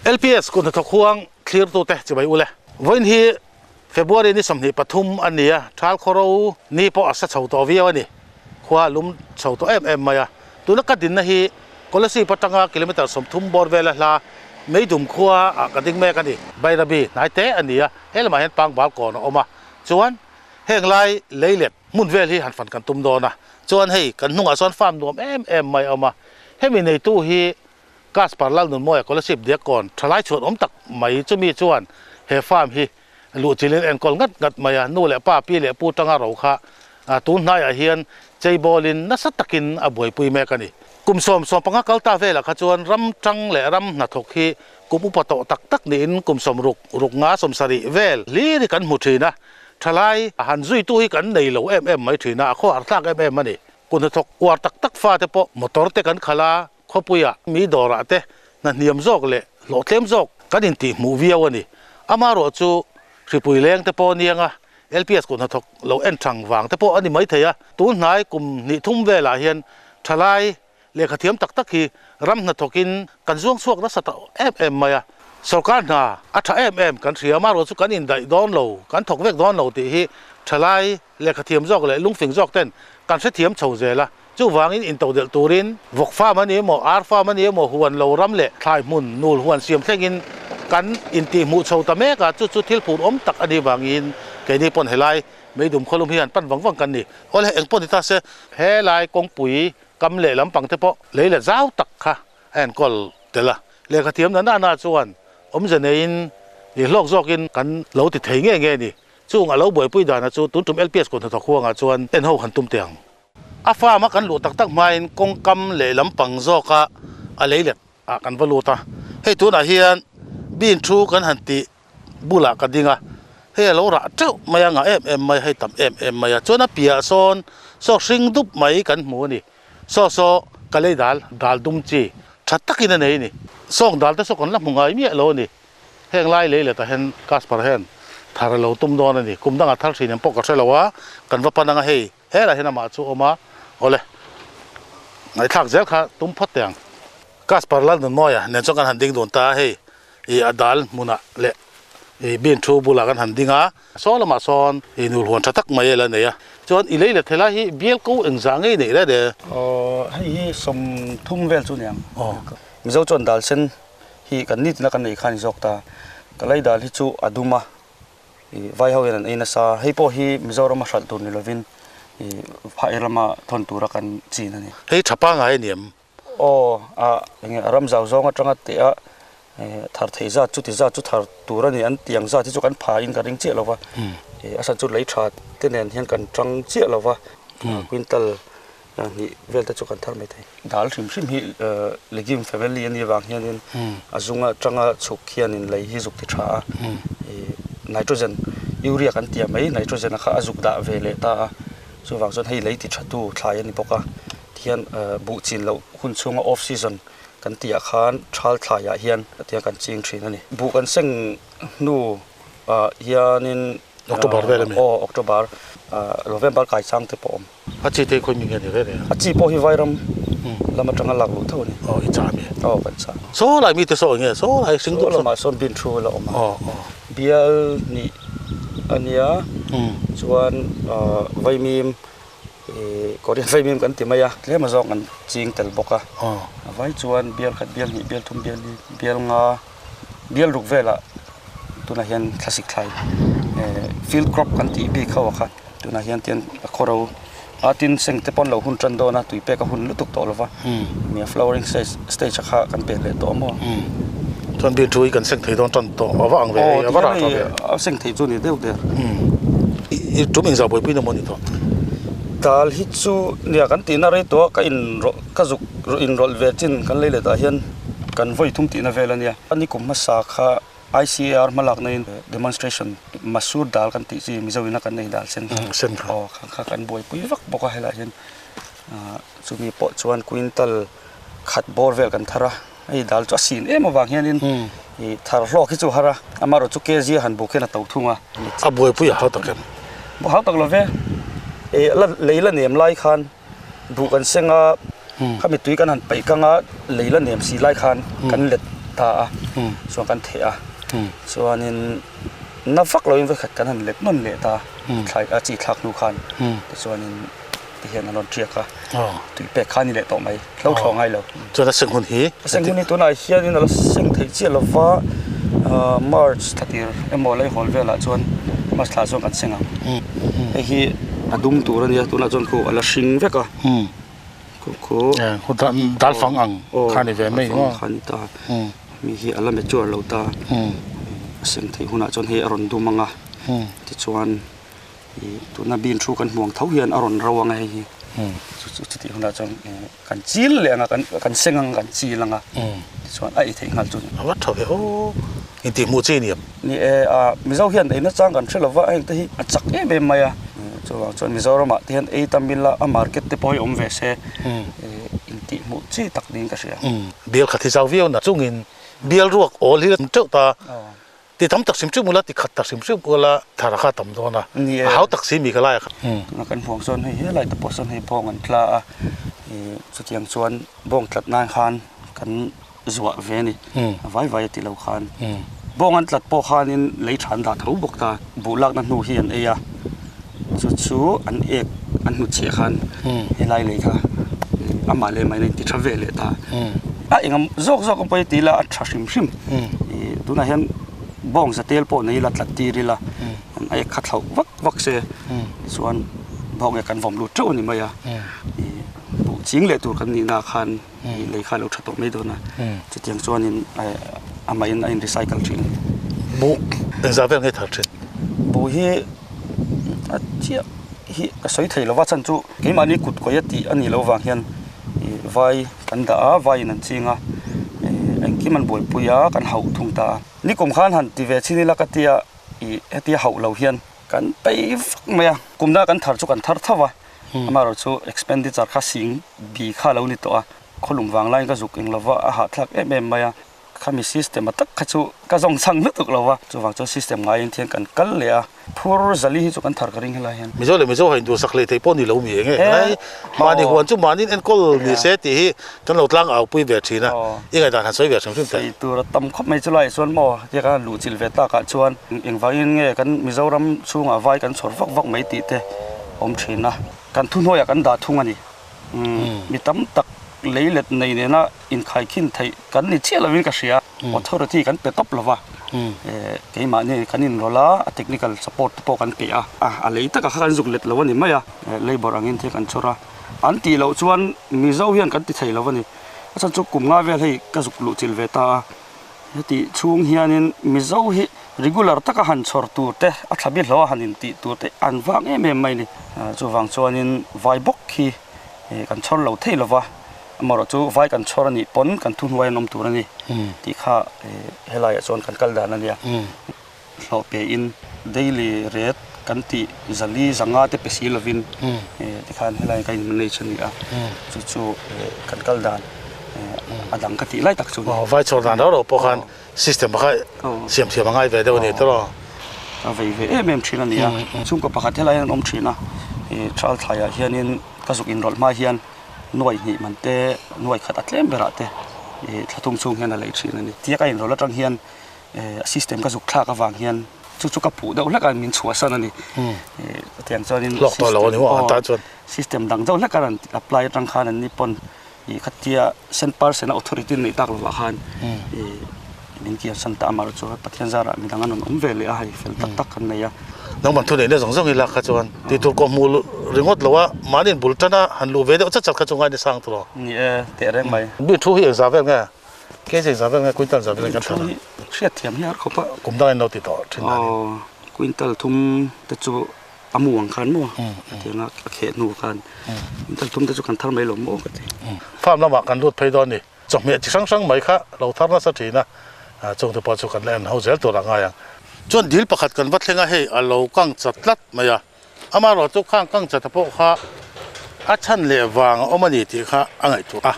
LPS kut hnathawk huang thlirtute chibai ule. Vawiin hi February ni 23 a ni a, thal khawro ni pawh a sa chho tawh viau a ni. Khua a lum chho tawh em em mai a. Tuna ka dinna hi Kolasib atanga kilometre 30 bawr vela hla Meidum khua ah ka ding mek a ni. Bairabi hnai te a ni a, he lamah hian Pangbal kawn a awm a. Chuan heng lai leilet hmun vel hi han fan kan tum dawn a. Chuan hei kan hnungah sawn farm nuam em em mai a awm a. Hemi neitu hi Kasper Lalnunmawia Kolasib Diakkawn thalai chhuan awm tak mai chumi chuan he farm hi luh chilhin enkawl ngat ngat mai a, nu leh pa, pi leh pu tanga ro kha tun hnaiah hian cheibawlin nasa takin a buaipui mek a ni. Kum 15 kal ta velah kha chuan ram tang leh ram hnathawk hi kum upa tawh tak tak niin kum 60, 60, 70 vel hlir hi kan hmu thin a, thalai han zuitu hi kan nei lo em em mai thin a, a khawhar thlak em em a ni. Kum hnathawk uar tak tak fate pawh motor te kan khalh a, Khawpuia mi dawrah te hna hniam zawk leh hlawhtlem zawk kan intihhmuh viau a ni. Amaherawh chu hripui leng te pawh aniang a, LPS kut hnathawk lo en thang vang te pawh a ni maithei a. Tun hnai kum hnih thum velah hian thalai lehkha thiam tak tak hi ram hnathawkin kan zuang chhuak nasa ta em em mai a. Sorkar hna a tha em em kan hria, amaherawh chu kan indaih dawn lo, kan thawk vek dawn lo tih hi thalai lehkha thiam zawk leh lungfing zawk ten kan hrethiam chho zel a. Chuvangin intodelh turin vawk farm a ni emaw, ar farm a ni emaw, huan lo ram leh thlai hmun, nul huan siam thlengin kan intihhmuh chho ta mek a, chu chu thil phur awm tak a nih vangin keini pawn helai Meidum khawlum hi han pan vang vang kan ni. Awle eng pawh ni ta se, helai kawngpui kam leh lampang te pawh lei leh zau tak kha a enkawl tel a, lehkha thiam na na na chuan awmze neiin i hlawk zawkin kan lo ti thei nge nge ni. Chung a lo buaipui dana chu tun tum LPS kut hnathawk huangah chuan en ho han tum teh ang. A farm a kan luh tak tak hmain kawngkam leh lampang zawka a lei let ah kan va lut a, hei tunah hian bean thu kan han tih bulah ka ding a, hei a lo rah teuh mai a, ngah em em mai, hei tam em em mai a, chuan a piahah sawn saw hring dup mai kan hmu a ni, saw saw ka lei dal dal dum chi tha takin a nei a ni, sawng dal te saw kan la hmu ngai miah lo a ni. Heng lai lei letah hian Kasper hian thar a lo tum dawn a ni. Kum dangah thar hrin em pawh ka hre lo a, kan va pan anga hei helah hian amah chu a awm a, awle ngaihthlak zel kha tum phawt teh ang. Kasper Lalnunmawia nen chuan kan han ding dun ta a, hei ih a dal hmunah leh ih bin thu bulah kan han ding a, saw lamah sawn ih nul huan tha tak mai a la nei a, chuan i lei let helai hi bial ko engzah ngei neih reh de? Aw hei hi 30 vel chu a ni ang. Mizo chuan dal sen hi kan nitina kan ei kha a ni zawk ta. Ka lei dal hi chu a dum a, ih vai ho hian an ei nasa. Hei pawh hi Mizoram a hralh tur ni lovin ih phai rama thawn tura kan chin a ni. Hei tha pangai a ni em? Aw, a enge a ram zau zawng atanga teh a, thar thei zat chu ti zat chu thar tur a ni an tiang zat hi chu kan pha in ka ring chiah lova, ih a chhan chu lei tha te nen hian kan tang chiah lova, quintal hnih vel te chu kan thar mai thei. Dal hrim hrim hi legume family a nih avang hianin a zung atanga chhuk hianin lei hi zuk ti tha a, nitrogen urea kan tia mai nitrogen a kha a zuk dah ve leh ta a, chuvang chuan hei lei ti tha tu thlai a ni bawk a, tihian buh chin loh hun chhunga off season kan tih ah khan thal thlaiah hian tiang kan ching thin a ni. Buh kan seng hnu ah hianin October vel a mi? Aw October, November kai chang te pawh a awm. A chi te khawi mi nge ni reng reng? A chi pawh hi Vairam lam atanga lak luh tho a ni. Aw i chah a mi? Aw kan chah. Saw lai mi te saw eng nge? Saw lai hring dup saw. Saw lamah sawn bin thu la awm a. Aw aw. Bial hnih a nia chuan vaimim Korean vaimim kan ti mai a tlem a zawng an ching tel bawk a. A vai chuan bial khat bial hnih bial thum bial li bial nga bial ruk velah tunah hian thlasik thlai field crop kan tih bik ho a kha. Tunah hian tian a khawro a tin seng te pawn lo hun tan dawn a tui pek a hun lutuk tawh lova nia flowering stage stage a kha kan pek leh tawh a maw. Chuan bin thu hi kan seng thei dawn tan tawh a va ang ve hei a va rah tha ve. A seng thei chu ni deuh der. I tum engzah buaipui na maw ni tawh? Dal hi chu nia kan tihna rei tawh a ka in rawlh ka zuk in rawlh ve chin kan lei leh tah hian kan vawi thum tihna vel a nia. Ni kum hmasa kha ICAR hmalakna in demonstration Masur dal kan tih chi Mizo ina kan nei dal sen kha aw kha kha kan buaipui vak bawk a helaiah hian chumi pawh chuan quintal khat bawr vel kan thar a hei dal chu a sin em avang hianin ih thar hlawk hi chu a har a amaherawh chu kg a han buk hian a to thung a. A buaipui a hau tak em? Hau tak lo ve ih la lei la nem lai khan buh kan seng a khami tui kan han paih kang a lei la nem si lai khan kan let. ta a, chuan kan theh a, chuanin na vak loin vawikhat kan han let nawn leh ta thlai a chi thlak hnu khan tichuanin tihian an rawn tiak a, tui pek kha a ni leh tawh mai, hlo thlawh ngai lo. Chuan a seng hun hi? A seng hun hi tunah hianin a la seng theih chiah lo va, March thla tir emaw Leihawl velah chuan March thla chuan kan seng ang. Hei hi a dum tur a nia, tunah chuan khu a la hring vek a. Khu khu dal fang ang kha ni ve mai maw? Kha ni ta. Mi hi a la mature lo ta. A seng theih hunah chuan hei a rawn dum ang a, tichuan ih tuna bean thu kan hmuang tho hian a rawn ro ang a hei hi. Chu chu chutih hunah chuan kan chil leh ang a, kan seng ang a, kan chil ang a, tichuan a ei theih nghal chu. A va tha ve aw, intihhmuh chi a ni em? Ni e, ah Mizo hian eina chang kan hre lo va, heng te hi a chak em em mai a, chuvang chuan Mizoramah te hian ei tam ila a market te pawh hi awm ve se, intihhmuh chi tak niin ka hria. Bial khat hi zau viau na chungin bial ruak awl hi a teuh ta, ti tam tak hrim hrim ula, ti khat tak hrim hrim ula thar a kha tam dawn a, a hau tak si mi ka lai a kha. Tuna kan huang sawn hei helai te pawh sawn hei bawng an tla a, chutiang chuan bawng tlat nan khan kan zuah ve a ni, a vai vai a ti lo khan. Bawng an tlat pawh khanin lei tha an dah tho bawk ta, buh lakna hnu hi an ei a, chu chu an ek an hnutchhiah khan helai lei kha amah leh mahni a inti tha ve leh ta. A engam zawk zawk ang pawh hi ti ila a tha hrim hrim, ih tunah hian bawng zatel pawh nei ila tlat tir ila a ek kha thlauh vak vak se chuan bawng ek an vawm lut teuh a ni mai a, ih buh ching leh tur kan nihna khan. Lei kha a lo tha tawh mai dawn a, chutiang chuanin amahin a in recycle thin. Buh engzah vel nge thar thin? Buh hi a chiah hi ka sawi thei lova chhan chu keimahni kut kawih a tih a nih loh vang hian vai kan dah a, vaiin an ching a, engkim an buaipui a, kan hauh thung ta a. Nikum khan han ti ve chin ila ka tia hetia hauh lo hian kan peih vak mai a, kumna kan thar chu kan thar tho a. Amaherawh chu expenditure kha sing bi kha a lo ni tawh a, khawlum vang laiin ka zuk eng lova a hahthlak em em mai a, khami system a tak kha chu ka zawng chhang lutuk lo va, chuvang chuan system ngaiin thian kan kal leh a, phur zali hi chu kan thar ka ring helai hian. Mizo leh Mizo ha induhsak hlei thei pawh ni lo mi eng nge helai mahni huan chu mahniin enkawl ni se tih hi kan lo tlang au pui ve thin a, i ngaihdan han sawi ve hrim hrim teh. Sawi tur a tam khawp mai chulaiah chuan maw tia kan han luhchilh ve takah chuan engvangin nge kan Mizoram chhungah vai kan chhawr vak vak mai tih te awm thin a, kan thuhnuaiah kan dah thung a ni. Mi tam tak lei let nei nena inkhaikhin theih kan ni chiah lovin ka hria. Authority kan pe tawp lova, keimahni kan inrawlh a, a technical support te pawh kan pe a, a lei takah kha kan zuk let lo a ni mai a, labour angin thil kan chhawr a. An tih loh chuan Mizo hian kan ti thei lo a ni. A chhan chu kum nga vel hei ka zuk luh chilh ve ta a. Hetih chhung hianin Mizo hi regular taka han chhawr tur te, a thla bi hlawh a han intih tur te an vang em em mai a ni. Chuvang chuanin vai bawk hi kan chhawr lo thei lova, amaherawh chu vai kan chhawr a nih pawn kan thuhnuai an awm tur a ni tih kha helaiah chuan kan kal dan a nia. Hlawh pein daily rate kan tih zali zanga te pe si lovin tikhan helai ka in manage a ni a, chu chu kan kal dan a dang ka tih lai tak chu a ni. Vai chhawr dan rau rau pawh khan system kha siam thiam a ngai ve deuh a ni tawh. Ka vei ve em em thin a ni a, chhungkaw pakhat helai an awm thin a, thal thlaiah hianin ka zuk inrawlh hma hian nuai hnih man te nuai khat a tlem berah te thla thum chhung hian a lei thin a ni. Tia ka inrawlh atang hian a system ka zuk thlak avang hian chu chu ka puh deuh hlek a min chhuahsan a ni. Chutiang chuanin Hlawk tawh lo a ni maw an tan chuan. System dang deuh hlek a rawn apply atang khan an ni pawn ih khatia cent percent a authority an neih tak lovah khan ih min kiansan ta amaherawh chu Pathian zarah midang an rawn awm ve leh a hei fel tak tak kan nei a. Nangman thu neihna zawng zawng ila kha chuan tih tur kawh hmuh ringawt lo a mahni in bul tan a han luh ve deuh chat chat kha chu ngai ni sang tawh. Ni e teh reng mai. Mi thu hi engzah vel nge? Kg za vel nge quintal za vel nge kan thlan a? Hriat thiam hi har khawp a. Kum dang in lo ti tawh thin dan in. Aw quintal thum te chu a mu ang khan maw hetiang a a kheh hnu khan quintal thum te chu kan thar mai lo maw ka ti. Farm lamah kan lut phei dawn ni. Chawhmeh chi hrang hrang mai kha lo thar nasa thin a, chung te pawh chu kan la en ho zel tur a ngai ang. Chuan dil pakhat kan va thleng a hei a lo kang chat tlat mai a. Amaherawh chu khang kang chata pawh kha a chhan leh vang a awm a ni tih kha a ngaihtuah a.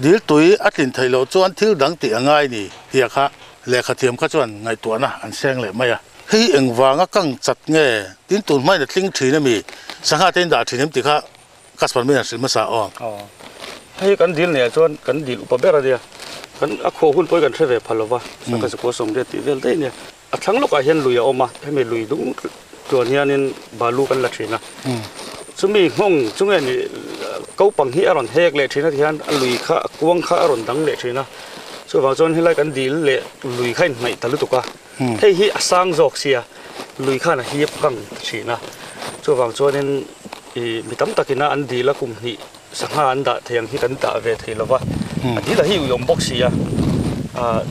Dil tui a tlin theih loh chuan thil dang tih a ngai ni tih kha lehkha thiam kha chuan ngaihtuahna an seng leh mai a. Hei hi engvanga kang chat nge tin tun hmain a tling thin a mi? Sangha te in dah thin em tih kha customer min an hrilh hmasa aw. Aw. Hei kan dil nei ah chuan kan dil upa ber a nia. Kan a khaw hun pawh hi kan hre ve phal lo va, sangha zakua 80 tih vel daih nia. A thlang lawkah hian lui a awm a, hemi lui dung tluan hianin balu kan la thin a. Chumi nghawng chu nge ni kopang hi a rawn hek leh thin a tihian a lui kha a kuang kha a rawn dang leh thin a. Chuvang chuan helai kan dil leh lui kha a inhnaih ta lutuk a, hei hi a sang zawk sia lui khan a hip kang ta thin a. Chuvang chuanin ih mi tam takin a an dil a kum hnih Sangha an dah thei ang hi kan dah ve thei lova, a dil a hi uiawm bawk si a,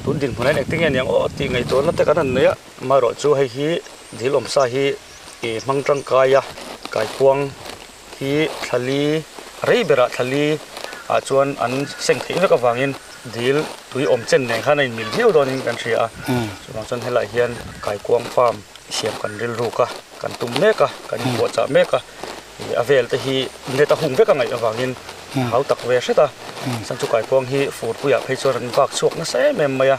tun dinhmun ah hian engtin nge niang aw tih ngaihtuahna te kan han nei a, amaherawhchu hei hi dil awm sa hi ih hmang tangkai a, kaikuang hi thlali rei berah thlali ah chuan an seng theih vek avangin dil tui awm chen nen khan a inmil viau dawnin kan hria a, chuvang chuan helaiah hian kaikuang farm siam kan rilruk a, kan tum mek a, kan inpuahchah mek a. A vel te hi net a hung vek a ngaih avangin hau tak ve hret a, chuan chu kaikuang hi furpuiah phei chuan an vak chhuak nasa em em mai a,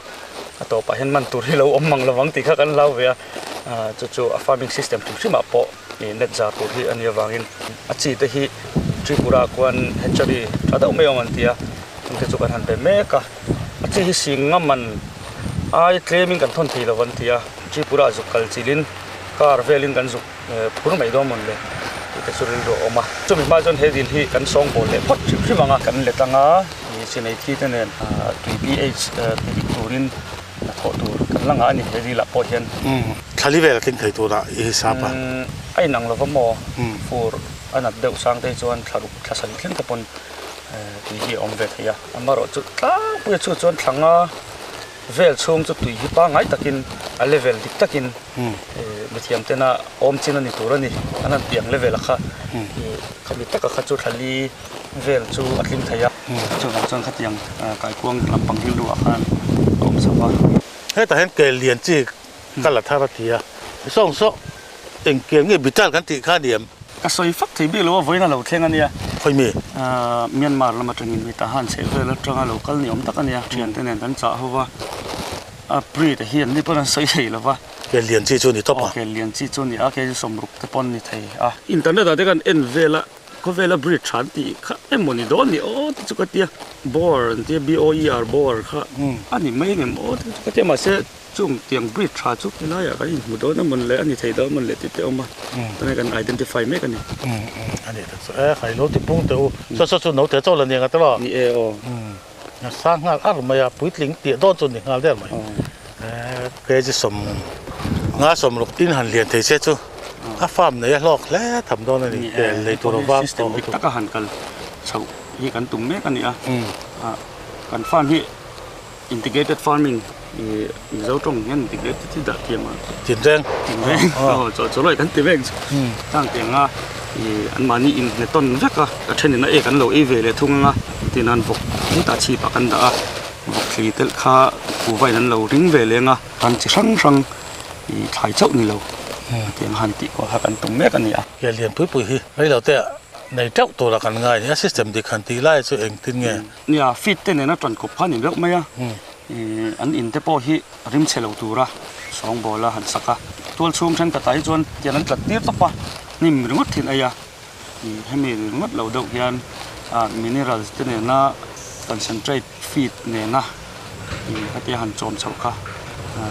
a tawpah hian man tur hi lo awm mang lovang tih kha kan hlau ve a, chu chu a farming system hrim hrimah pawh net zar tur hi a nih avangin a chi te hi Tripura khuan hatchery tha deuh mai awm an ti a, chung te chu kan han be mek a, a chi hi sing nga man ai tlemin kan thawn thei lo an ti a, Tripura zuk kal chilhin car velin kan zuk. Phur mai dawn mawn le tih te chu rilru a awm a. Chumi hma chuan he dil hi kan sawngbawl leh phawt hrim hrim ang a. Kan let anga chinei thi te nen tui pH ti dik turin hnathawh tur kan la ngah a ni he dilah pawh hian. Thlali vel a tling thei turah i hisap a. A inang lova maw fur a nat deuh sang te hi chuan thla ruk thla sarih thleng te pawn tui hi a awm ve thei a. Amaherawhchu tlangpuia chu chuan thla nga vel chhung chu tui hi pangngai takin a level dik takin Mithiam tena awm chin a ni tur a ni. An han piang level a kha khami taka kha chu thlali vel chu a tling thei a. Chuvang chuan khatiang kaikuang lampang rilru ah khan a awm chho a. Hetah hian kel lian chi ka la thar a ti a. Sawng saw eng kel nge bital kan tih kha a ni em? Ka sawi fak thei bik lo a, vawiin a lo thleng a nia. Khawi mi? Myanmar lam atangin mi Tahan chheh vel atanga lo kal ni awm tak a nia. Thiante nen kan chah ho va. A breed hian ni pawn an sawi thei lo va. Kel lian chi chu ni tawp a. Aw kel lian chi chu ni a, kei chu 60 te pawn ni thei a. Internet ah te kan en vel a, khawvela breed tha an tih kha emaw ni dawn ni aw te chu ka tia. Boer an tia B-O-E-R Boer kha a ni mai angem aw te chu ka tia mahse chung tiang breed tha chu helaiah kan inhmu dawn emaw ni le a ni thei dawn emaw ni le tih te a awm a, tunah kan identify mek a ni. A ni tak chu e, khailo ti pung teh u, saw saw chu naute chaw la ni ang a te lo. Ni e aw. A sang nghal ar mai a, puitling piah dawn chu ni nghal der mai. Kg 50 60 in han lian thei se chu a farm nei a hlawk hle tham dawn a ni. Kel nei tur a vang tawh dik taka han kal chhoh hi kan tum mek a ni a. Kan farm hi integrated farming Mizo tawng hian integrated hi dah thiam a. Tinreng. Tinreng. Aw chaw chaw lawih kan ti vek chu. Tang tiang a anmahni inhne tawn vek a, a thenin a ek an lo ei ve leh thung ang a. Tin an vawk hetah chhip ah kan dah a, vawk thli telh kha kuhva in an lo ring ve leng a, ran chi hrang hrang ih thlai chauh ni lo tiang han tih kual kha kan tum mek a ni a. Ke lian pui pui hi rei lo te ah nei teuh tura kan ngai a ni, a system dik han tih lai chu engtin nge? Nia, feed te nena tan kawp kha a ni deuh mai a, ih an in te pawh hi rim chhe lo tura sawngbawl a han sak a, tual chhung thenkhatah hi chuan tiang an tlat tir tawp a, hnim ringawt thin ei a. Hemi ringawt lo deuh hian minerals te nena concentrate feed nena hetia han chawm chhoh kha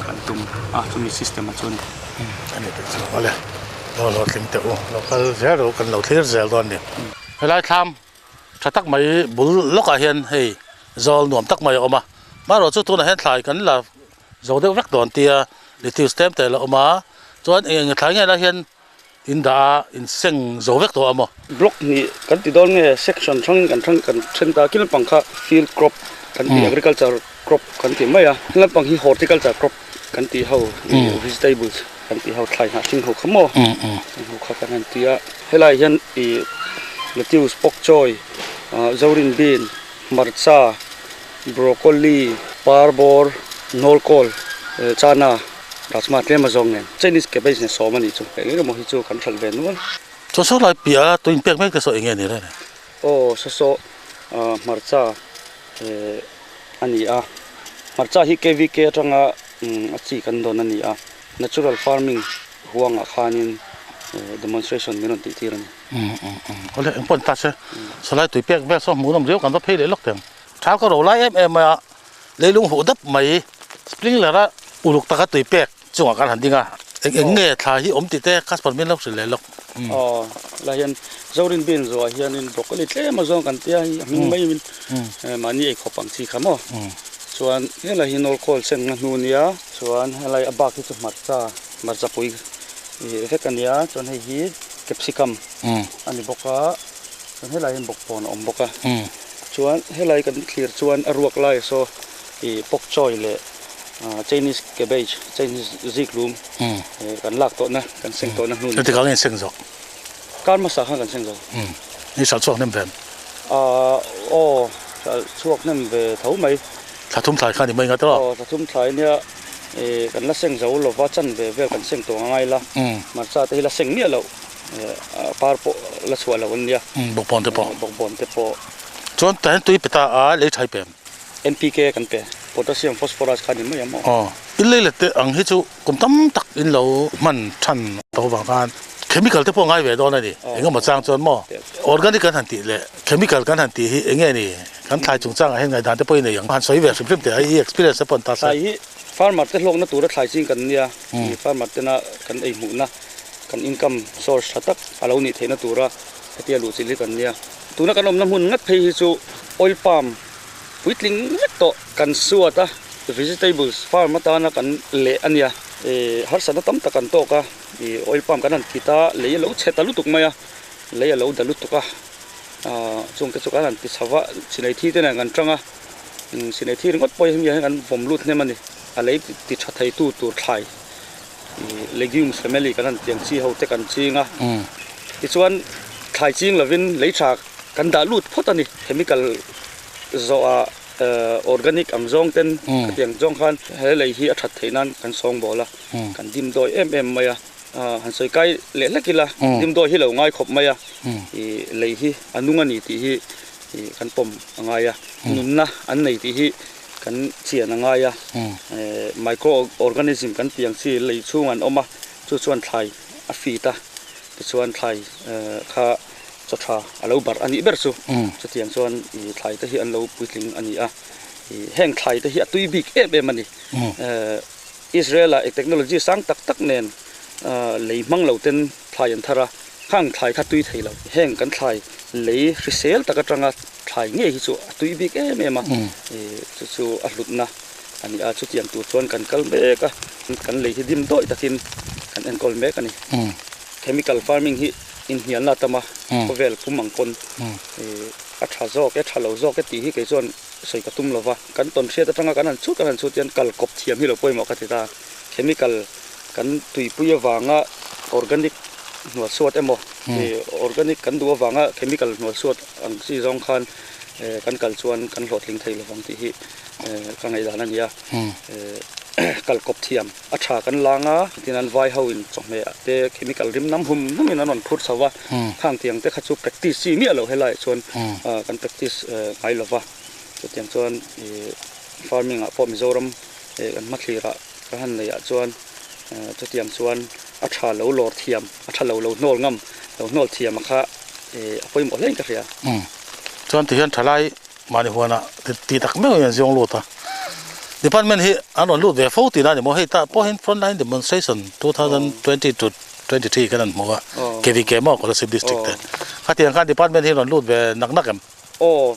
kan tum a chumi system ah chuan. A ni tak chu awle lo lo tling teh u lo kal zel rawh kan lo thlir zel dawn a ni. Helai thlam tha tak mai bul lawkah hian hei zawl nuam tak mai a awm a marawh chu tunah hian thlai kan la zo deuh vek dawn tia lettuce tlem te la awm a chuan eng eng thlai nge lai hian In dah a, in seng zo vek tawh a maw? Block hnih kan ti dawn nge section hrangin kan hrang kan then ta kil lampang kha field crop kan ti agriculture crop kan ti mai a heng lampang hi horticulture crop kan tih ho vegetables kan tih ho thlai hnah hring ho kha maw heng ho kha kan han ti a helai hian ih lettuce pak choy zorin bean hmarcha broccoli parbawr nawlkawl chana. Rajma tlem a zawng nen Chinese cabbage nen sawm a nih chu eng eng emaw hi chu kan hralh ve nual. Chaw saw lai piah a tui inpek mek te saw eng nge ni reng? Aw saw saw hmarcha a ni a, hmarcha hi KVK atanga a chi kan dawn a ni a, natural farming huangah khanin demonstration min rawn tih tir a ni. Awle eng pawh ni ta se, saw lai tui pek vel saw hmuhnawm riau kan va phei leh lawk teh ang. Thal ka ro lai em em mai a. Leilung huh dap mai sprinkler a uluk taka tui pek chungah kan han ding a, eng eng nge thla hi awm tih te customer min lo hrilh leh lawk. Aw, lai hian Zorin bean zuah hianin broccoli tlem a zawng kan tia hi a hming mai in mahni ei khawp ang chi kha maw. Chuan helai hi nawlkhawl sen nga hnu nia, chuan helai a bak hi chu hmarcha, hmarcha pui vek a nia, chuan hei hi capsicum a ni bawk a, chuan helai hian bawkbawn a awm bawk a. Chuan helai kan thlir chuan a ruak lai saw ih pok choy leh Chinese cabbage, Chinese ziklum kan lak tawhna kan seng tawhna hnu ni. Heti kang in seng zawk? Kar hmasa khan kan seng zawk. Ni hralh chhuak hnem ve em? Aw, hralh chhuak hnem ve tho mai. Thla thum thlai kha ni mai nga tawh? Aw, thla thum thlai nia kan la seng zo lova chan ve vel kan seng tawh ang angai la, hmarcha te hi la seng miah loh. Par pawh la chhuah loh an nia. Bawkbawn te pawh. Bawkbawn te pawh. Chuan tah hian tui pe ta a lei tha i pem. NPK kan pe. Potassium phosphorus kha ni mai ang maw? Aw. In lei let te ang hi chu kum tam tak in lo hman than tho vang khan chemical te pawh ngai ve dawn a ni. Engemaw chang chuan maw organic kan han tih leh chemical kan han tih hi eng nge ni? Kan thlai chungchangah hian ngaihdan te pawh i nei ang. Han sawi ve hrim hrim teh a i experience te pawh an ta se. Thlai hi farmer te hlawkna tura thlai ching kan nia. Farmer tena kan ei hmuhna. Kan income source tha tak a lo nih theihna tura hetia luh chilh hi kan nia. Tuna kan awmna hmun ngat phei hi chu oil palm puitling vek tawh kan suat a, vegetables farm atana kan leh a nia. Harsatna tam tak kan tawk a, oil palm kan han kit a, lei a lo chhe ta lutuk mai a, lei a lo da lutuk a, chungte chu kan han ti chho va, chinei thi te nen kan tang a, chinei thi ringawt pawh hi hemi ah hian kan vawm lut hnem a ni, a lei ti tha theitu tur thlai. Legumes family kan han tiang chi ho te kan ching a, tichuan thlai ching lovin lei tha kan dah lut phawt a ni. Chemical zawhah organic ang zawng ten khatiang zawng khan he lei hi a that theih nan kan sawng bawl a, kan dim dawi em em mai a, han sawi kai leh hlek ila dim dawi hi lo ngai khawp mai a, lei hi a nung a ni tih hi kan pawm a ngai a, nunna an nei tih hi. Kan chian a ngai a, micro organism kan tih ang chi lei chhung an awm a, chu chuan thlai a feed a, tichuan thlai kha chaw tha a lo barh a nih ber chu, chutiang chuan thlai te hi an lo puitling a ni a, heng thlai te hi a tui bik em em a ni. Israel ah technology sang tak tak nen lei hmang lo ten thlai an thar a, khang thlai kha tui thei lo, heng kan thlai lei hrisel tak atanga Thlai ngei hi chu a tui bik em em a, chu chu a hlutna a ni a, chutiang tur chuan kan kal mek a, kan lei hi dim dawih takin kan enkawl mek a ni. Chemical farming hi inhnialna a tam a, khawvel pum ang pawn a tha zawk e, tha lo zawk e tih hi kei chuan sawi ka tum lo va, kan tawn hriat atanga kan han chhut kan han chhut hian kal kawp thiam hi lo pawimawh ka ti ta. Chemical kan tuipui avanga organic hnualsuat emaw organic kan duh avanga chemical hnualsuat ang chi zawng khan kan kal chuan kan hlawhtling thei lovang tih hi ka ngaihdan a ni a. Kal kawp thiam a tha kan lang a, tin an vai ho in chawhmeh ah te chemical rim nam hum hum in an rawn phur chho va, khang tiang te kha chu practice chi miah lo helai ah chuan kan practice ngai lova, chutiang chuan farming ah pawh Mizoram kan hmathlir ah kan han neih ah chuan chutiang chuan a tha lo lawr thiam a tha lo lo hnawl ngam lo hnawl thiam a kha a pawimawh hle in ka hria. Chuan ti hian thalai mahni huanah ti tak meuh in an zawng lut a, department hi an rawn lut ve fo tihna a ni maw hei tah pawh hian frontline demonstration 2020 to 23 khan an hmu a KVK maw Kolasib district te khatiang khan department hi rawn lut ve nak nak em? Aw,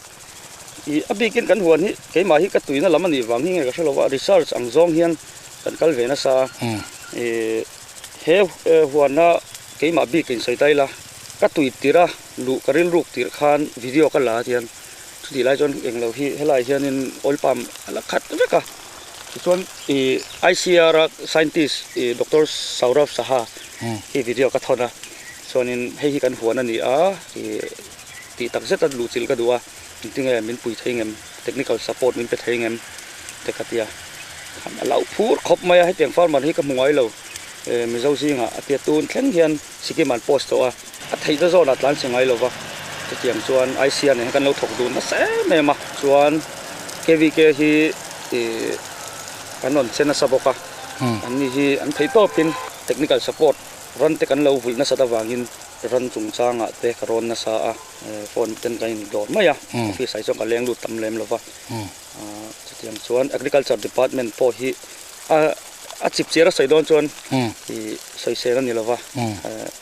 i a bikin kan huan hi keimah hi ka tuina lam a nih vang hi nge ka hre lo a, research ang zawng hian kan kal ve nasa a, i he huana keimah bik in sawi ta ila ka tui tirh a luh ka rilruk tirh khan video ka la tian chutih lai chuan englo hi helai hianin oil palm a la khat vek a, tichuan i ICR a scientist i Doctor Saurav Saha hi video ka thawn a, chuanin hei hi kan huan a ni a i. Tih tak zet a luh chilh ka duh a, engtinge min pui thei ngem, technical support min pe thei ngem te ka ti a, a lo phur khawp mai a, hetiang farmer hi ka hmu ngai lo, Mizo zingah a tia tun thleng hian Sikkim an post tawh a, a theih na zawnah tlan chhe ngai lo va, chutiang chuan ICR nen hian kan lo thawk dun nasa em em a, chuan KVK hi kan rawn che nasa bawk a, anni hi an theih tawpin technical support ran te kan lo vulh nasat avangin. Ran chungchangah te ka rawn nasa a, phone ten kan indawr mai a, office ah hi chuan ka leng lut tam lem lo va. Chutiang chuan Agriculture Department pawh hi a chip chiar a sawi dawn chuan ih sawisel a ni lo va,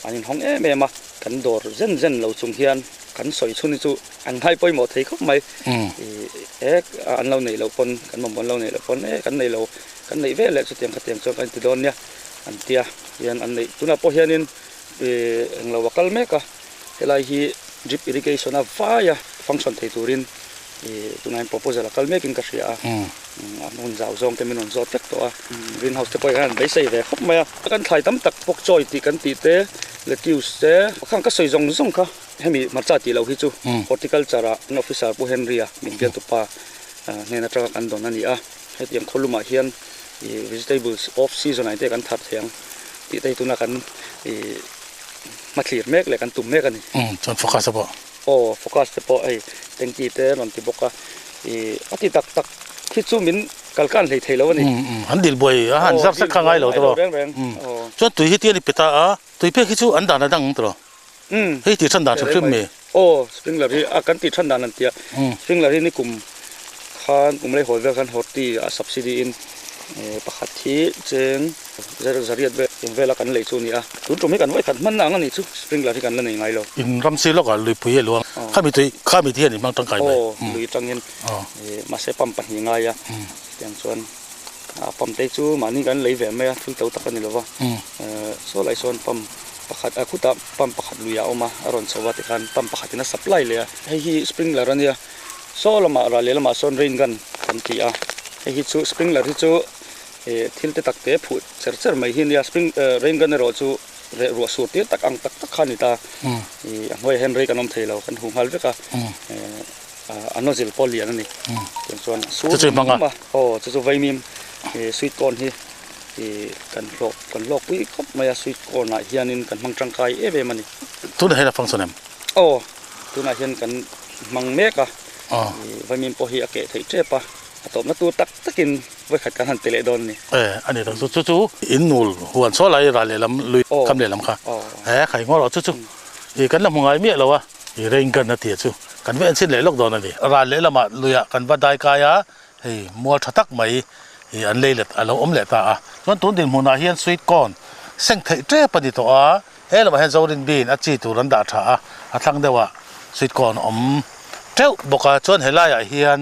an inhawng em em a, kan dawr zen zen lo chung hian kan sawi chhun hi chu an ngai pawimawh thei khawp mai. Ih e an lo neih loh pawn kan mamawh an lo neih loh pawn e kan nei lo kan neih ve leh chutiang khatiang chuan kan inti dawn nia an tia hian an neih tunah pawh hianin Ih englo a kal mek a, helai hi drip irrigation a vai a function thei turin ih tunah hian proposal a kal mekin ka hria a, a hmun zau zawng te min rawn zawt vek tawh a, green house te pawh hian an beisei ve khawp mai a, kan thlai tam tak bawk chawi tih kan tih te lettuce te khang ka sawi zawng zawng kha hemi hmarcha tih loh hi chu horticulture ah kan officer Pu Henry a min bialtupa hnen atanga kan dawn a ni a, hetiang khawlumah hian ih vegetables off season ah te kan thar thei ang. Tih te hi tuna kan ih hmathlir mek leh kan tum mek a ni. Umm chuan focus te pawh. Aw focus te pawh hei tanky te rawn ti bawk a ih a ti tak tak khi chu min kal kan hlei thei lo a ni. Umm umm an dil buai a han zar sek kha ngai lo tawh. Reng reng aw. Chuan tui hi ti a ni pe ta a tui pek hi chu an dan a dang tawh. Umm. Hei tih than dan hrim hrim mi. Aw sprinkler hi a kan tih than dan an ti a sprinkler hi nikum khan kum lei hawi vel khan horti a subsidy in pakhat hi cheng zariat vel eng vela kan lei chu a ni a tun tum hi kan vawi khat hman na ang a nih chu sprinkler hi kan la nei ngai lo. In ram si lawkah luipui a luang khami tui khami te hian in hmang tangkai mai. Aw lui atangin mahse pump pahnih ngai a tiang chuan pump te chu mahni kan lei ve mai a thil to tak a ni lova saw lai sawn pump pakhat a khutah pump pakhat lui a awm a a rawn chho a tikhan pump pakhatin a supply leh a hei hi sprinkler a nia saw lamah ral leh lamah sawn rain gun kan ti a hei hi chu sprinkler hi chu ih thil te tak te phuh cher cher mai hi a nia spring rain gun erawh chu reh ruah sur tir tak ang tak tak kha a ni ta ih a hnuaiah hian rei kan awm thei lo kan huh nghal vek a a nozzle pawh lian a ni tiang chuan a sur hmang a aw chu chu vaimim ih sweet corn hi. Ih kan hlawk kan hlawk pui khawp mai a sweet corn ah hianin kan hmang tangkai em em a ni. Tunah hian a function em? Aw, tunah hian kan hmang mek a. Ih vaimin pawh hi a keh theih tep a, a tawpna tur tak takin vawikhat kan han pe leh dawn a ni. E, a ni tak chu chu chu in nul huan saw lai ral lehlam lui kam lehlam kha e khai ngaw rawh chu chu ih kan la hmu ngai miah lo a, ih rain gun a tia chu kan va enchhin leh lawk dawn a ni. Ral lehlamah luiah kan va dai kai a. Hei mual tha tak mai hi an lei let a lo awm leh ta a. Chuan tun dinhmunah hian sweet corn seng theih tep a ni tawh a, he lamah hian Zorin bean a chi tur an dah tha a, a thlang deuhah sweet corn a awm teuh bawk a. Chuan helaiah hian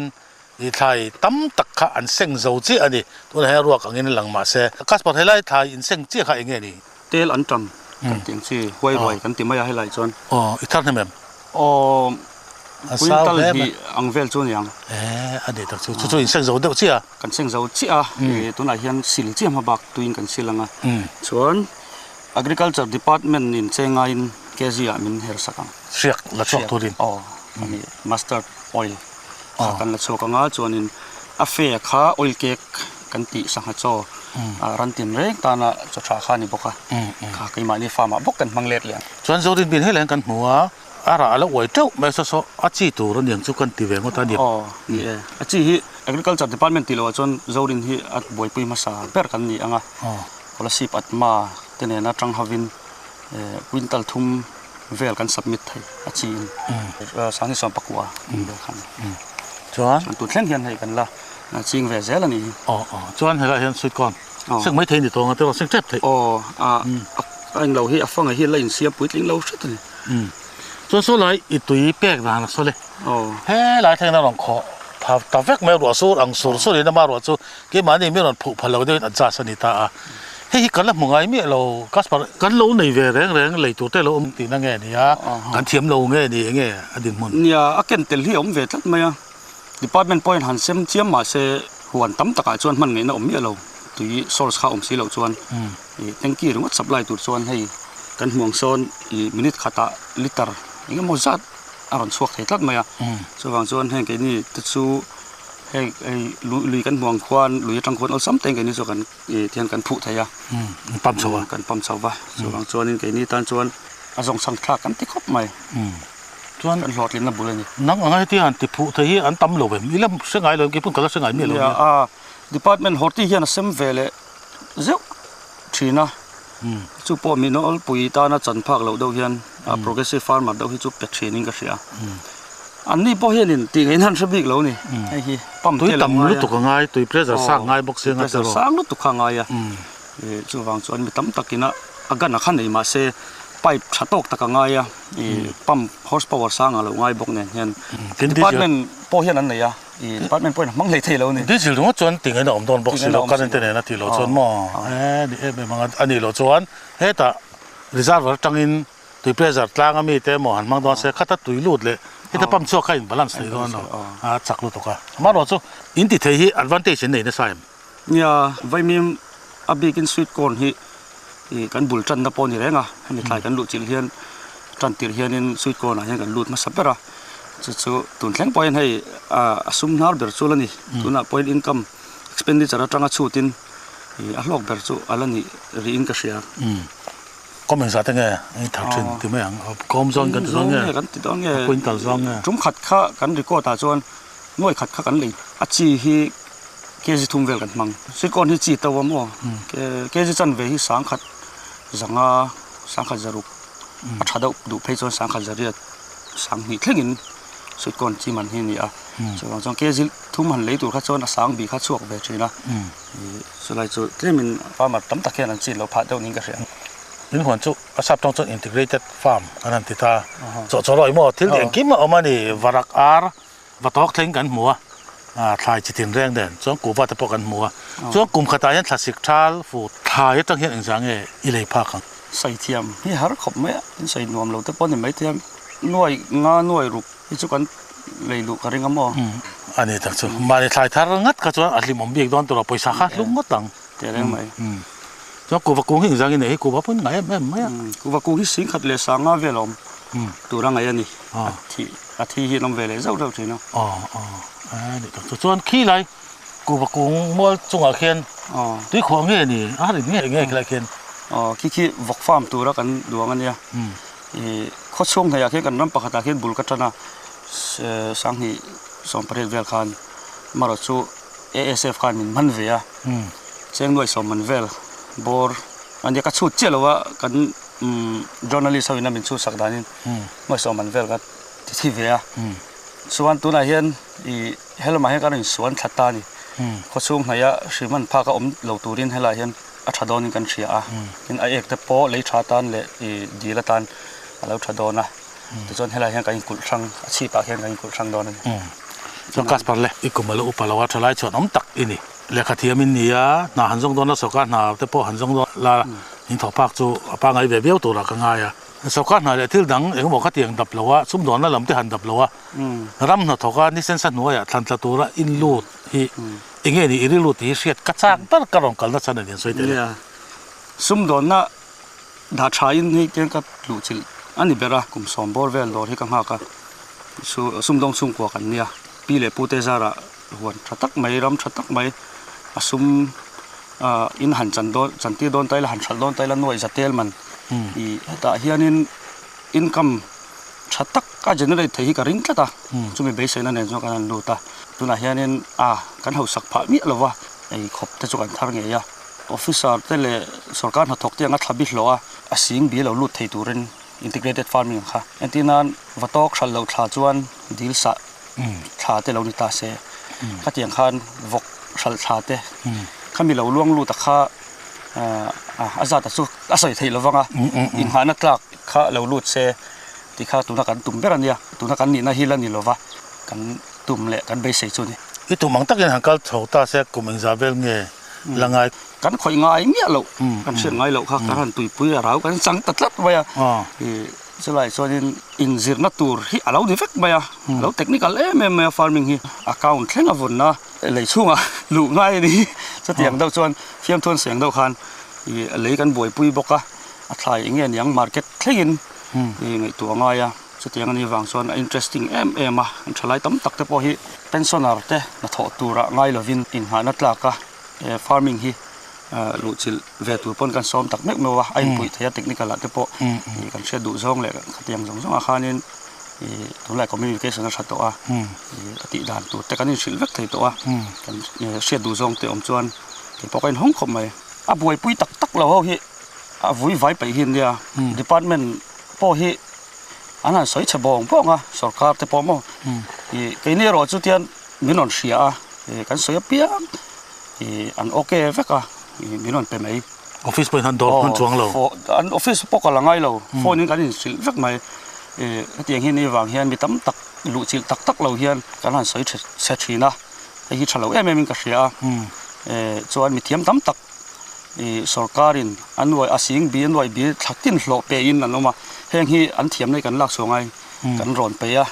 ih thlai tam tak kha an seng zo chiah a ni. Tunah hian ruak angin a lang mahse Kasper helai thlai in seng chiah kha eng nge ni? Tel an tam kan tih ang chi, huai ruai kan ti mai a helaiah chuan. Aw, i thar hnem em? Aw, Quintal hnih ang vel chu a ni ang. Eh, a ni tak chu. Chu chu in seng zo deuh chiah a? Kan seng zo chiah a, tunah hian sil chiah hma bak tuiin kan sil ang a. Chuan Agriculture Department in chengaiin kg ah min her sak ang. Hriak la chhuak turin? Aw, a ni. Mustard oil kha kan la chhuak ang a, chuanin a fe kha oil cake kan tih sangha chaw ran tin reng tana chaw tha kha a ni bawk a, kha keimahni farm ah bawk kan hmang let leh ang. Chuan Zorin bin helaiah kan hmu a. A rah a lo uai teuh mai saw saw a chi tur a niang chu kan ti ve ngawt a ni. Aw ni e. A chi hi Agriculture Department tih loh ah chuan Zorin hi a buaipui hmasa ber kan ni ang a. Kolasib Atma te nena tang hovin quintal thum vel kan submit thei a chi in. Sangni sawm pakua vel khan. Chuan? Chuan tun thleng hian hei kan la ching ve zel a ni hi. Aw aw chuan helaiah hian sweet corn seng mai thei ni tawng a tiraw seng tep theih. Aw a englo hi a fanga hi la insiam puitling lo hret a ni. Chuan saw lai i tui pek dan a saw le. He lai thleng in a rawn khawh tha ta vek mai a, ruah sur ang sur sur in ama ruah chu keimahni mi rawn phuh phal lo deuh in adjust a ni ta a. Hei hi kan la hmu ngai miah lo customer kan lo nei ve reng reng lei tur te lo awm tihna nge ni a, kan thiam lo nge ni enge a dinhmun. Nia, a ken tel hi a awm ve tlat mai a, department pawhin han sem chiam mah se huan tam takah chuan hman ngaihna awm miah lo, tui source kha awm si loh chuan. Ih tanky ringawt supply tur chuan hei kan hmuh ang sawn ih minute khatah liter eng emaw zat a rawn chhuak thei tlat mai a chuvang chuan heng keini te chu hei hei lui lui kan hmuh ang khuan lui atang khuan awlsam te keini chu kan ih tihian kan phuh thei a pump chho a kan pump chho va chuvang chuanin keini tan chuan a zawng chhang thlak kan ti khawp mai chuan kan hlawhtlinna bul a ni nang anga heti han ti phuh thei hi an tam lo em ila hre ngai lo em keipawh ka la hre ngai miah lo a department horti hian a sem ve leh zeuh thin a. Chu pawh mi nawlpui tana chan phak loh deuh hian progressive farmer deuh hi chu pe thin in ka hria. Anni pawh hianin tih ngeiin an hre bik lo a ni. Hei hi pump te lo ngai a. Tui tam lutuk a ngai, tui pressure sang ngai bawk sia nga tiraw. Pressure sang lutuk kha a ngai a. Chuvang chuan mi tam takin a a gun a kha nei mah se pipe tha tawk tak a ngai a, pump horse power sang a lo ngai bawk nen hian department pawh hian an nei a, department pawhin a hmang hlei thei lo a ni. Diesel ringawt chuan ti ngeiin a awm dawn bawk si lo, current te nen a tih loh chuan maw ni em em ang a nih loh chuan hetah reservoir atangin tui pressure tlang a mi te emaw han hmang dawn se khata tui lut leh heta pump chhuak kha in balance thei dawn lo a chak lutuk a, amaherawhchu in ti thei hi advantage in nei nasa em? Nia, vaimim a bikin sweet corn hi ih kan bul tanna pawh a ni reng a, hemi thlai kan luh chilh hian tan tirh hianin sweet corn ah hian kan lut hmasa ber a, chu chu tun thleng pawhin hei a sum hnar ber chu la ni, tunah pawhin income expenditure atanga chhutin ih a hlawk ber chu a la nih rihin ka hria. Kawm engzah te nge i thar thin ti mai ang, kawm zawng kan ti dawn nge, kan ti dawn nge, quintal zawng nge. Tum khat kha kan record ah chuan nuai khat kha kan lei a chi hi kg thum vel kan hmang, sweet corn hi chi to a maw, kg chanve hi sangkhat zanga sangkhat zaruk a tha deuh duh phei chuan sangkhat zariat sanghnih thlengin sweet corn chi man hi a ni a, chuvang chuan kg thum han lei tur kha chuan a sang bih kha chhuak ve thin a. Chulai chu tlemin farmer tam tak hian an chin lo phah deuh niin ka hria. In huan chu a sap tawng chuan integrated farm an han ti ta. Chawh chawh rawih maw thil engkim a awm a ni, varak ar va tawk thleng kan hmu a, thlai chi tin reng nen chuan kuhva te pawh kan hmu a. Chuan kum khatah hian thlasik thal fu thlai atang hian engzah nge i lei phak ang? Sawi thiam hi har khawp mai a, in sawi nuam lo te pawh a ni maithei a, nuai nga nuai ruk Hi chu kan lei luh ka ring a maw? A ni tak chu. Mahni thlai thar ngat kha chuan a hlimawm bik dawn tur a, pawisa kha hlum ngawt ang. Teh reng mai. Chuan kuhva kung hi engzang in nei hi kuhva pawhin ngai em em mai a. Kuhva kung hi singkhat leh sanga vel a awm tur a ngaih a ni. A thi a thi hi an awm ve leh zauh zauh thin a. Aw aw a ni tak chu. Chuan khi lai kuhva kung mual chungah khian tuikhuah nge ni a rin nge nge khilai khian. Aw khi khi vawk farm tura kan duang a nia. Ih khaw chhung hnaihah khian kan ram pakhatah khian bul ka tan a, sanghnih sawmpariat vel khan marawh chu ASF khan min man ve a, cheng nuai sawm man vel bawr a nia ka chhut chiah lo a kan journalist ho ina min chhut sak danin nuai sawm man vel ka ti thi ve a, chuan tunah hian ih helamah hian ka rawn insuan thla ta a ni, khaw chhung hnaihah hriman phak a awm lo turin helaiah hian. a tha dawnin kan hria a, tin a ek te pawh lei tha atan leh ih dil atan a lo tha dawn a, tichuan helaiah hian kan inkulh hrang a chhip ah hian kan inkulh hrang dawn a ni. Chuan Kasper le i kum a lo upa lo a tha lai chuan awm tak i ni. Lehkha thiam in ni a, hna han zawng dawn la sawrkar hna te pawh han zawng dawn la in thawh phak chu a pangai ve viau turah ka ngai a. Sawrkar hna leh thil dang engemaw kha tiang dap lo a, sumdawnna lam te han dap lo a, ram hnathawk a ni sensa hnuaiah thlan tla tura inlut hi Enge ni i rilru tih hi hriat ka chak ber ka rawn kalna chhan a ni an sawi tel e. Nia, sumdawnna dah tha in hei tiang ka luh chilh a ni ber a, kum sawm bawr vel dawr hi ka nghak a, sumdawng chhungkua kan nia, pi leh pute zarah huan tha tak mai, ram tha tak mai a sum in han chan dawn chan tir dawn ta ila han hralh dawn ta ila nuaih za tel man ih hetah hianin income tha tak a generate thei hi ka ring tlat a, chumi beiseina nen chuan kan han lut a, tunah hianin a kan hausak phah miah lo va, ei khawp te chu kan thar ngei a, officer te leh sorkar hnathawk te anga thla bi hlawh a, a sing bi lo lut thei turin integrated farming ang kha entir nan va tawk hralh loh thla chuan dil sah thla te lo ni ta se, khatiang khan vawk hralh thla te khami lo luang lut a kha a zat a chu a sawi theih lo vang a, inghahna tlak kha lo lut se. Tih kha tuna kan tum ber a nia, tuna kan nihna hi la ni lova kan tum leh kan beisei chu a ni. I tum ang takin han kal chho ta se kum engzah vel nge la ngai? Kan khawih ngai miah loh, kan hriat ngai loh kha kan han tuipui a rau kan chang ta tlat mai a. Ih chulaiah chuanin inzirna tur hi a lo ni vek mai a, a lo technical em em mai a farming hi, account thleng a vawnna lei chhungah luh ngai a ni. Chutiang deuh chuan fiamthuan seng deuh khan ih lei kan buaipui bawk a, a thlai eng nge niang market thlengin i ngaihtuah a ngai a, chutiang a nih vang chuan a interesting em em a, an thalai tam tak te pawh hi pensioner te hnathawh turah ngai lovin inngahna tlak a farming hi luhchilh ve tur pawn kan sawm tak meuh meuh a, a inpuih theih a technical ah te pawh ih kan hriat duh zawng leh khatiang zawng zawng ah khanin ih tunlai communication a tha tawh a, ih a tih dan tur te kan inhrilh vek thei tawh a, kan hriat duh zawng te awm chuan keipawh ka inhawng khawp mai. A buaipui tak tak lo ho hi. a vui vai peih hi ania department pawh hi an han sawi chhe bawng bawng a sorkar te pawh maw ih keini erawh chu tian min rawn hria a ih kan sawi apiang ih an ok vek a ih min rawn pe mai. Office pawhin an dawr hman chuang lo. An office pawh ka la ngai lo phone in kan inhrilh vek mai ih hetiang hi ni vang hian mi tam tak luh chilh tak tak lo hian kan han sawi chhe thin a hei hi tha lo em em in ka hria a eh chuan mi thiam tam tak ih sorkarin a nuai a sing bi a nuai bi thla tin hlawh pe in an awm a heng hi an thiam na hi kan lak chhuah ngai kan rawn pe a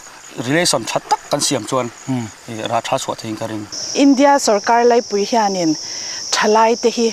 relation tha tak kan siam chuan ih rah tha chhuah theiin ka ring. India sorkar laipui hianin thalai te hi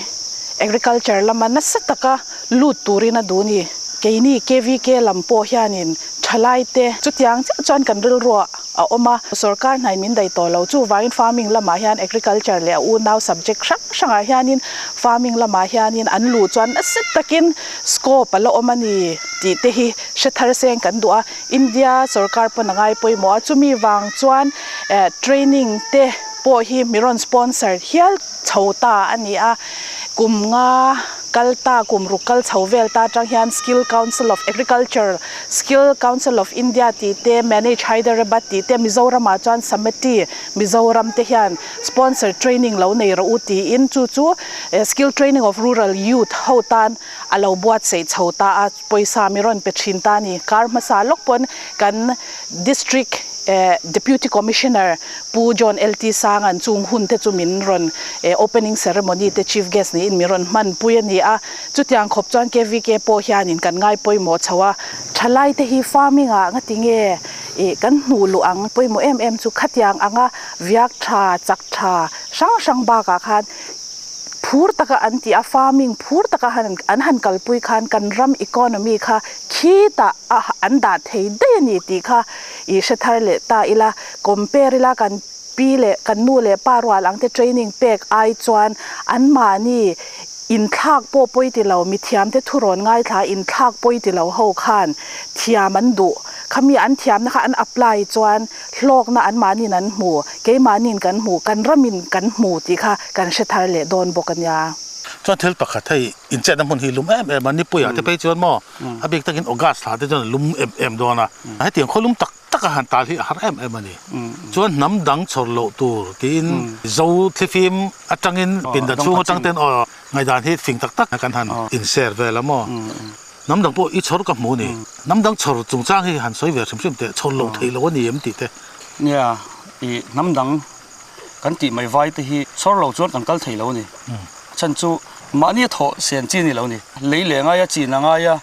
agriculture lama nasa taka lut turin a duh ni. Keini KVK lam pawh hianin thalai te chutiang chiah chuan kan rilruah a awm a, sorkar hnai min daih tawh lo. Chuvangin farming lamah hian agriculture leh a unau subject hrang hrangah hianin farming lamah hianin an luh chuan nasa takin scope a la awm a ni tih te hi hre thar seng kan duh a. India sorkar pawn a ngai pawimawh a, chumi vang chuan training te pawh hi mi rawn sponsor hial chho ta a ni a. Kum nga kal ta, kum ruk kal chho vel ta atang hian Skill Council of Agriculture, Skill Council of India tih te, Manage Hyderabad tih te, Mizoramah chuan Sameti Mizoram te hian sponsor training lo nei rawh u tiin chu chu Skill Training of Rural Youth ho tan a lo buatsaih chho ta a, pawisa mi rawn pe thin ta a ni. Kar hmasa lawk pawn kan District Deputy Commissioner Pu John LT Sanga'n chung hun te chu min rawn opening ceremony te Chief Guest niin min rawn hmanpui a ni a. Chutiang khawp chuan KVK pawh hianin kan ngai pawimawh chho a. Thalai te hi farming ah ngati nge kan hmuh luh ang pawimawh em em chu khatiang anga viak tha, chak tha hrang hrang bakah khan phur taka an tih a, farming phur taka han an han kalpui khan kan ram economy kha khitah a an dah thei daih a ni tih kha i hre thar leh ta ila, compare ila kan pi leh kan nu leh pa rual ang te training pek ai chuan anmahni inthlak pawh pawi ti lo, mithiam te thurawn ngaithla inthlak pawi ti lo ho khan thiam an duh, khami an thiamna kha an apply chuan Hlawkna anmahniin an hmu, keimahniin kan hmu, kan ramin kan hmu tih kha kan hre thar leh dawn bawk a nia. Chuan thil pakhat hei inchetna hmun hi lum em em a, nipuiah te phei chuan maw a bik takin August thla te chuan a lum em em dawn a, hetiang khaw lum tak tak a han tal hi a har em em a ni. Chuan hnam dang chhawr loh tur tiin Zo thlifim atangin pindan chhung atang ten aw ngaihdan hi fing tak tak kan han inshare vel a maw. Hnam dang pawh i chhawr ka hmu ni. Hnam dang chhawr chungchang hi han sawi ve hrim hrim teh, chhawr loh theih loh a ni em tih te. Nia, i hnam dang kan tih mai vai te hi chhawr lo chuan kan kal thei lo a ni. A chhan chu mahni a thawh sen chi a ni lo a ni. Lei leh ngai a, chin a ngai a,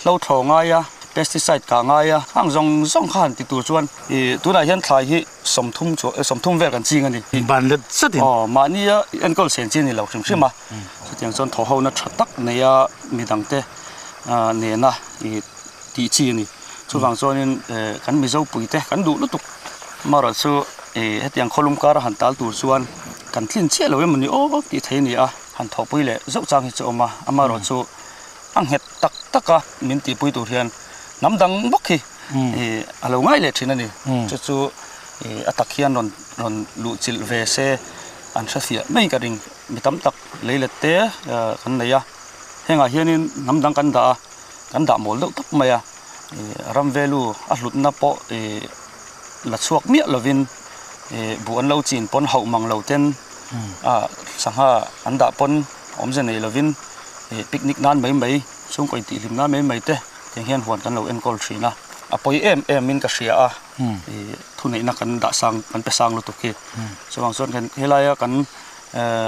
hlo thaw ngai a, pesticide kah ngai a, khang zawng zawng kha han ti tur chuan i tunah hian thlai hi 30 chu 30 vel kan ching a ni. Ban let zet in. Aw, mahni a enkawl sen chi a ni lo hrim hrim a. Chutiang chuan thaw hona tha tak neia midangte nena ih tih chi a ni. Chuvang chuanin kan Mizo puite kan duh lutuk amaherawh chu ih hetiang khawlum kara han tal tur chuan kan tlin chiah lo em a ni aw tih thei a ni a, han thawhpui leh zauh chang hi chu a awm a, amaherawh chu a nghet tak tak a min tihpui tur hian hnam dang bawk hi ih a lo ngai leh thin a ni. Chu chu ih a tak hian rawn rawn luh chilh ve se an hre fiah mai ka ring. Mi tam tak lei let te kan nei a, hengah hianin hnam dang kan dah a, kan dah mawl deuh tawp mai a, ram velu a hlutna pawh ih la chhuak miah lovin ih buh an lo chin pawn hauh mang lo ten a sangha an dah pawn awmze nei lovin ih picnic nan mai mai chhungkaw intihhlim nan mai mai te tiang hian huan kan lo enkawl thin a, a pawi em em in ka hria a. Ih thuneihna kan dah sang kan pe sang lutuk hi chuvang chuan kan helaia kan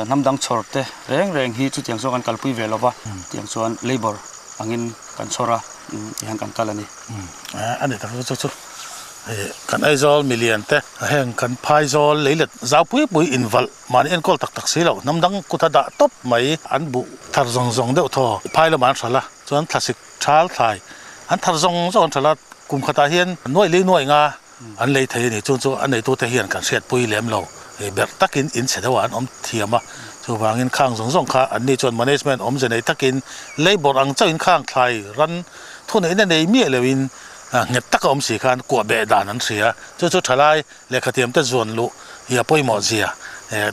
hnam dang chhawr te reng reng hi chutiang chuan kan kalpui ve lova tiang chuan labour angin kan chhawr a tihian kan kal a ni. A ni tak chu chu ih kan Aizawl milian te heng kan Phaizawl leilet zau pui pui invalh mahni enkawl tak tak si lo hnam dang kut a dah tawp mai an buh thar zawng zawng deuh thaw phai lamah an hralh a chuan thlasik Thal thlai an thar zawng zawng an thala kum khatah hian nuaih lei nuaih nga an lei thei a ni. Chu chu a neitute hian kan hriatpui lem lo berh takin in chhe deuhah an awm thiam a, chuvangin khang zawng zawng kha anni chuan management awmze nei takin labour ang chauhin khang thlai ran thuneihna nei miah loin nghet taka awm si khan kuah beh dan an hria. Chu chu thalai lehkhathiamte zuan luh hi a pawimawh zia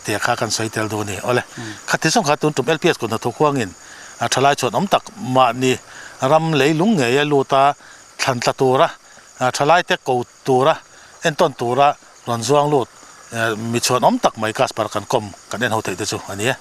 tia kha kan sawi tel duh a ni. Awle, khati zawng kha tun tum LPS kut hnathawk huangin. Thalai chhuan awm tak mahni ram leilung ngei a lut a, thlan tla tura thalai te ko tura entawn tura rawn zuang lut mi chhuan awm tak mai Casper kan kawm kan en ho theih te chu a ni e.